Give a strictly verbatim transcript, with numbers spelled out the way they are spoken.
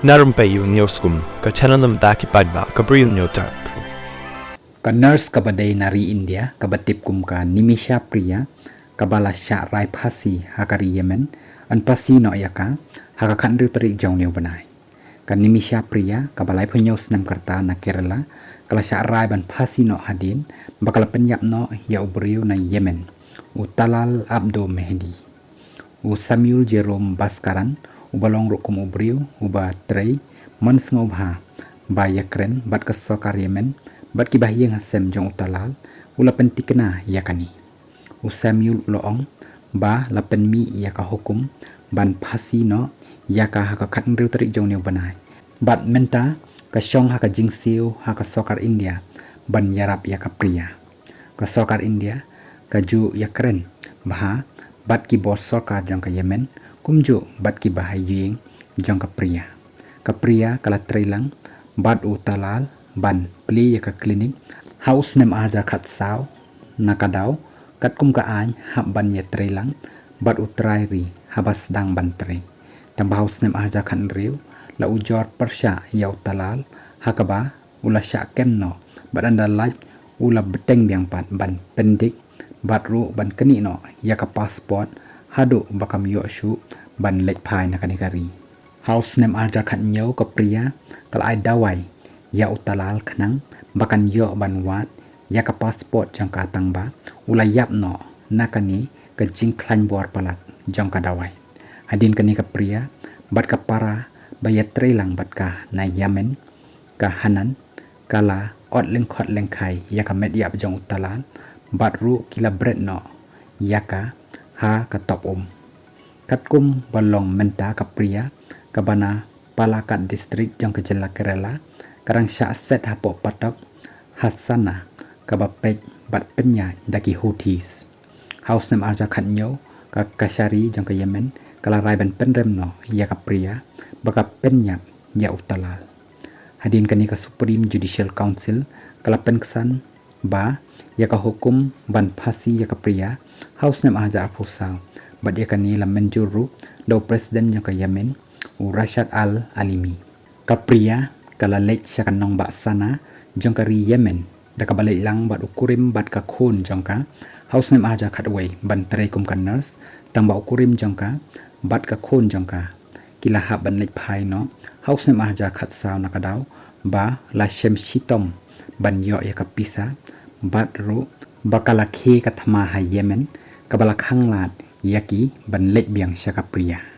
Na rympei ïa u News Kum, ka channel na bynta ki paidbah ka Bri U News Terp. Ka nurse kaba dei na ri India kaba tip kum ka Nimisha Priya, kaba la shah rai phasi ha ka ri Yemen, yn phasi noh ïa ka ha ka khathynriew tarik jong une u bnai. Ka Nimisha Priya, kaba laiphew hynñiew snem ka rta na Kerala, ka la shah rai ban phasi noh hadien ba ka la pynïap noh ïa u briew na Yemen, u Talal Abdo Mehdi. U Samuel Jerome Bhaskaran, uba long ruh kum u briew uba trei, mon sngewbha ba ïakren bad ka sorkar Yemen bad kiba ha ïing ha sem jong u Talal, u la pyntikna ïa kane. U Samuel u la ong ba la pynmih ïa ka hukum ban phasi noh ïa ka ha ka khathynriew tarik jong une u bnai. Bad mynta ka shong ha ka jingsiew ha ka sorkar India ban ïarap ïa ka Priya. Ka sorkar India ka ju ïakren bha bad ki bor sorkar jong ka Yemen, kumjuh bad kiba ha ïing jong ka Priya. Ka Priya ka la trei lang bad u Talal ban plie ïa ka klinik ha u snem arhajar khatsaw na ka daw, katkum ka aiñ hap ban ïatrei lang bad u trai ri haba sdang ban trei. Tangba ha u snem arhajar khathynriew la ujor pyrshah ïa u Talal, ha kaba u la shah kem noh bad ynda lait u la bteng biang pat ban pyndik bad ruh ban knieh noh ïa ka passport haduh ba kam ïoh shuh ban leit phai na kane ka ri. Ha u snem arhajar khathynñiew ka Priya ka la ai dawai ïa u Talal khnang ba kan ïoh ban wad ïa ka passport jong ka, tangba u la ïap noh na kane ka jingkhlaiñ bor palat jong ka dawai. Hadien kane ka Priya bad ka para ba ïatrei lang bad ka na Yemen, ka Hanan, ka la ot lyngkhot lyngkhai ïa ka met ïap jong u Talal bad ruh ki la bret noh ïa ka ha ka top um. Katkum ba long mynta, ka Priya kaba na Palakkad District jong ka jylla Kerala ka dang shah set hapoh patok ha Sana'a kaba peit bad pynïaid da ki Houthis. Ha u snem arhajar khathynñiew ka Kashari jong ka Yemen ka la rai ban pynrem noh ïa ka Priya ba ka pynïap ïa u Talal. Hadien kane ka Supreme Judicial Council ka la pynksan ba ïa ka hukum ban phasi ïa ka Priya ha u snem arhajar arphew saw, bad ïa kane la mynjur ruh da u President jong ka Yemen, u Rashid Al-Alimi. Ka Priya ka la leit sha ka nongbah Sana'a jong ka ri Yemen da kaba leit lang bad u kurim bad ka khun jong ka ha u snem arhajar khatwei ban trei kum ka nurse, tangba u kurim jong ka bad ka khun jong ka ki la hap ban leit phai noh ha u snem arhajar khatsaw na ka daw ba la shem shitom ban ïoh ïa ka pisa, bad ruh ba ka la khie ka thma ha Yemen kaba la khanglad ïa ki ban leit biang sha ka Priya.